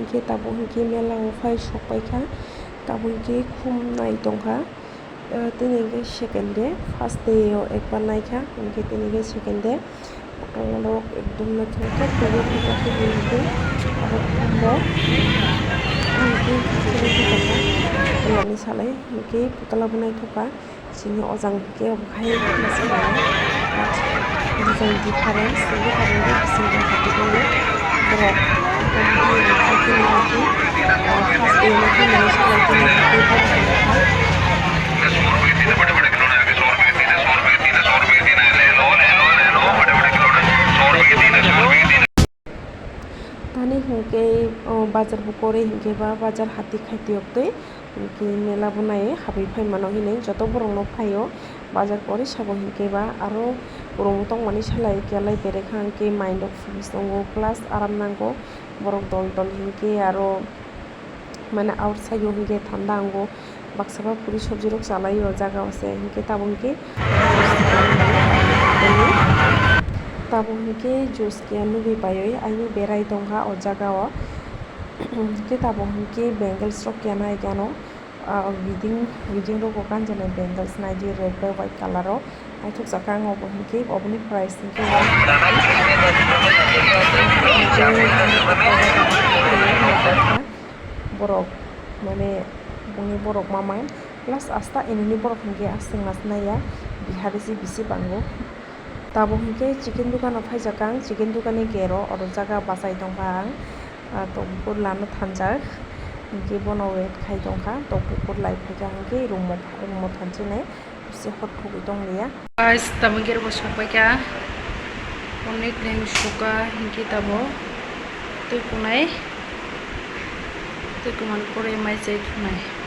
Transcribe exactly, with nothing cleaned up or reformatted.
Khe tabuk hinkhe mela o phai sok paikha, tabuk hinkhe khum nai tongkha. Ah, tini hinkhe second day, first day o ekbar naikha, hinkhe tini hinkhe second day. Ang norok ekdom naithok khe tubui tongkha, tubui hinkhe abo khumbo. Ang hinkhe khachigwi tongkha, ani salai hinkhe putla bo naithok kha. Chini ojang hinkhe obo hai masa bai ojang difference, difference khe bising tongkha tei borok first day no khe mani salai tini hinkhe borok tongkha. Tani hinkhe, o, bazar bo kwrwi hinkhe ba bazar hati khaitwi oktwi hinkhe mela bo nai habwi phaimano hinwi joto borok no phaio bazar kwrwi sabo hinkhe ba aro room o tongmani salai kwlai berekha hinkhe mind rok fresh tongo plus aram nango borok dol dol hinkhe aro mane outside o hinkhe thanda nango. Baksa ba puri sobji rok chalai o jaga o se hinkhe tabuk hinkhe tabuk hinkhe juice keya nugwi paiwi ayuk berai tongkha o jaga o. Hinkhe tabuk hinkhe bangles rok keya nai gano, ah, wedding, wedding rogo kanjaknai bangles naidi red bai white colour o naithok jakha ang obo hinkhe oboni price hinkhe borok mane bongni borok mamang plus asta enoni borok hinkhe aswk nai ya bihari se bisi bango. Tabuk hinkhe chicken dukano phaijakha ang, chicken dukani gate o oro jaga bachai tongkha ang, ah, tok bukur lama thanjak hinkhe bono wait khai tongkha, tok bukur lai phaikha hinkhe room o, room o thansinai. Bisi hot khugwi tong liya. Guys, tabuk gate bo sokpaikha. Onek neng suka hinkhe tabuk twi kunai, twi kuman kwrwi mai chai thunai.